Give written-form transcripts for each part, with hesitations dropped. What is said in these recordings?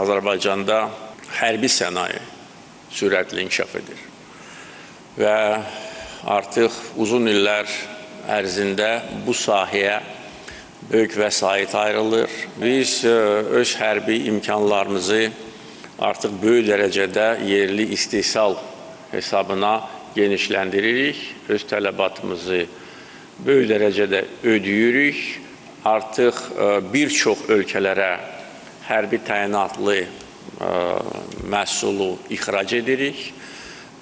Azərbaycanda hərbi sənaye sürətli inkişaf edir. Və artıq uzun illər ərzində bu sahəyə böyük vəsait ayrılır. Biz öz hərbi imkanlarımızı artıq böyük dərəcədə yerli istehsal hesabına genişləndiririk. Öz tələbatımızı böyük dərəcədə ödəyirik. Artıq bir çox ölkələrə hərbi təyinatlı məhsulu ixrac edirik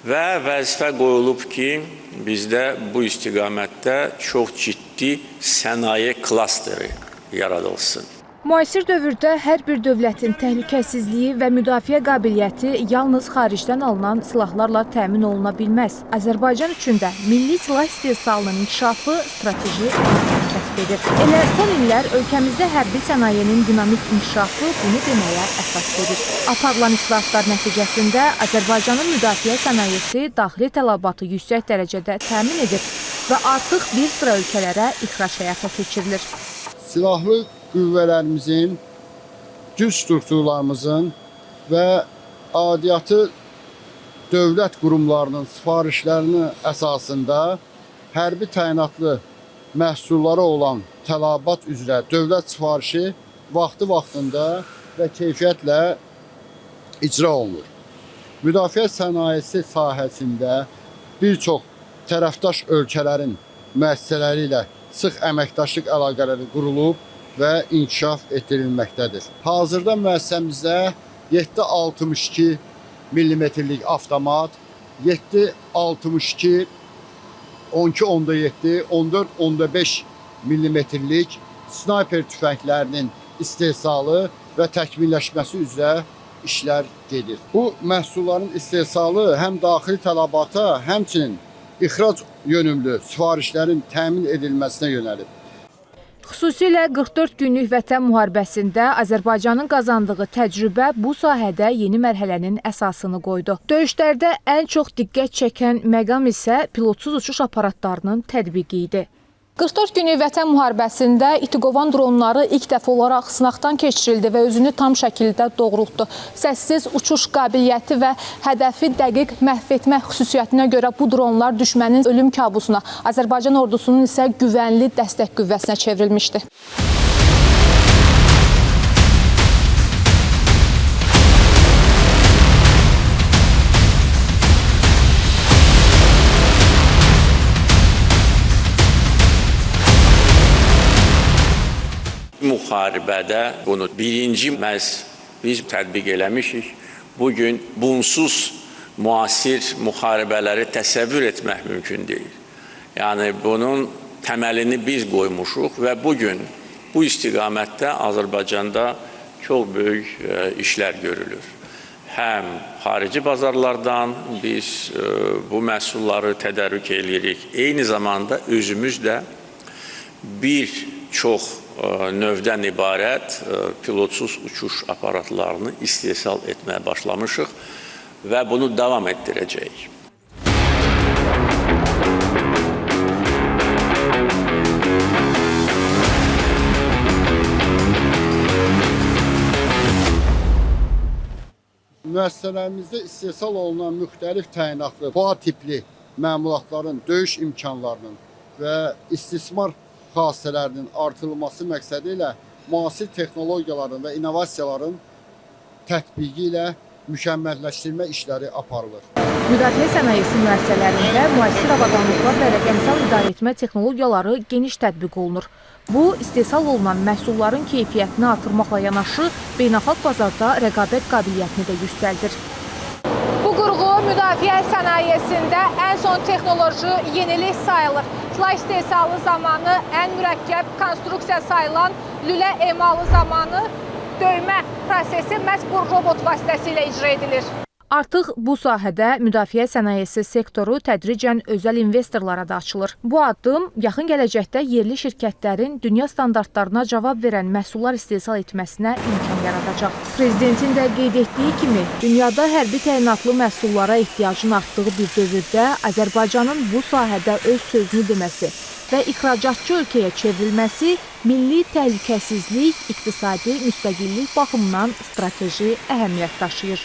və vəzifə qoyulub ki, bizdə bu istiqamətdə çox ciddi sənaye klasteri yaradılsın. Müasir dövrdə hər bir dövlətin təhlükəsizliyi və müdafiə qabiliyyəti yalnız xaricdən alınan silahlarla təmin oluna bilməz. Azərbaycan üçün də milli silah istehsalının inkişafı strateji əhəmiyyət kəsb edir. Elə son illər ölkəmizdə hərbi sənayenin dinamik inkişafı bunu deməyə əsas verir. Aparılan islahatlar nəticəsində Azərbaycanın müdafiə sənayesi daxili tələbatı yüksək dərəcədə təmin edir və artıq bir sıra ölkələrə ixrac həyata keçirilir. Silahlı qüvvələrimizin, güc strukturlarımızın və aidiyyatı dövlət qurumlarının sifarişlərinin əsasında hərbi təyinatlı məhsullara olan tələbat üzrə dövlət sifarişi vaxtı-vaxtında və keyfiyyətlə icra olunur. Müdafiə sənayesi sahəsində bir çox tərəfdaş ölkələrin müəssisələri ilə sıx əməkdaşlıq əlaqələri qurulub və inkişaf etdirilməkdədir. Hazırda müəssisəmizdə 7,62 millimetrlik avtomat, 7,62, 12,7, 14,5 millimetrlik snayper tüfənglərinin istehsalı və təkmilləşməsi üzrə işlər gedir. Bu məhsulların istehsalı həm daxili tələbata, həmçinin ixrac yönümlü sifarişlərin təmin edilməsinə yönəlib. Xüsusilə 44 günlük vətən müharibəsində Azərbaycanın qazandığı təcrübə bu sahədə yeni mərhələnin əsasını qoydu. Döyüşlərdə ən çox diqqət çəkən məqam isə pilotsuz uçuş aparatlarının tətbiqi idi. 44 günlük vətən müharibəsində itiqovan dronları ilk dəfə olaraq sınaqdan keçirildi və özünü tam şəkildə doğrultdu. Səssiz uçuş qabiliyyəti və hədəfi dəqiq məhv etmə xüsusiyyətinə görə bu dronlar düşmənin ölüm kabusuna, Azərbaycan ordusunun isə güvənli dəstək qüvvəsinə çevrilmişdi. Müharibədə bunu birinci məhz biz tətbiq eləmişik. Bugün bunsuz müasir müharibələri təsəvvür etmək mümkün deyil. Yəni bunun təməlini biz qoymuşuq və bugün bu istiqamətdə Azərbaycanda çox böyük işlər görülür. Həm xarici bazarlardan biz bu məhsulları tədarük eləyirik. Eyni zamanda özümüz də bir çox növdən ibarət pilotsuz uçuş aparatlarını istehsal etməyə başlamışıq və bunu davam etdirəcəyik. Müəssisələrimizdə istehsal olunan müxtəlif təyinatlı POA tipli məmulatların döyüş imkanlarının və istismar xassələrinin artırılması məqsədi ilə müasir texnologiyaların və innovasiyaların tətbiqi ilə mükəmməlləşdirmə işləri aparılır. Müdafiə sənayesi müəssisələrində müasir avadanlıqlar və rəqəmsal idarəetmə texnologiyaları geniş tətbiq olunur. Bu, istehsal olunan məhsulların keyfiyyətini artırmaqla yanaşı, beynəlxalq bazarda rəqabət qabiliyyətini də yüksəldir. Bu qurğu müdafiə sənayesində ən son texnoloji yenilik sayılır. Silah istehsalı zamanı ən mürəkkəb konstruksiya sayılan lülə emalı zamanı döymə prosesi məhz bu robot vasitəsilə icra edilir. Artıq bu sahədə müdafiə sənayesi sektoru tədricən özəl investorlara da açılır. Bu addım yaxın gələcəkdə yerli şirkətlərin dünya standartlarına cavab verən məhsullar istehsal etməsinə imkan yaradacaq. Prezidentin də qeyd etdiyi kimi, dünyada hərbi təyinatlı məhsullara ehtiyacın artdığı bir dövrdə Azərbaycanın bu sahədə öz sözünü deməsi və ixracatçı ölkəyə çevrilməsi milli təhlükəsizlik, iqtisadi müstəqillik baxımından strateji əhəmiyyət daşıyır.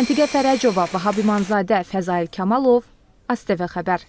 Əntiqə Fərəcova, Vahab İmanzadə, Fəzail Kamalov, ASTV xəbər.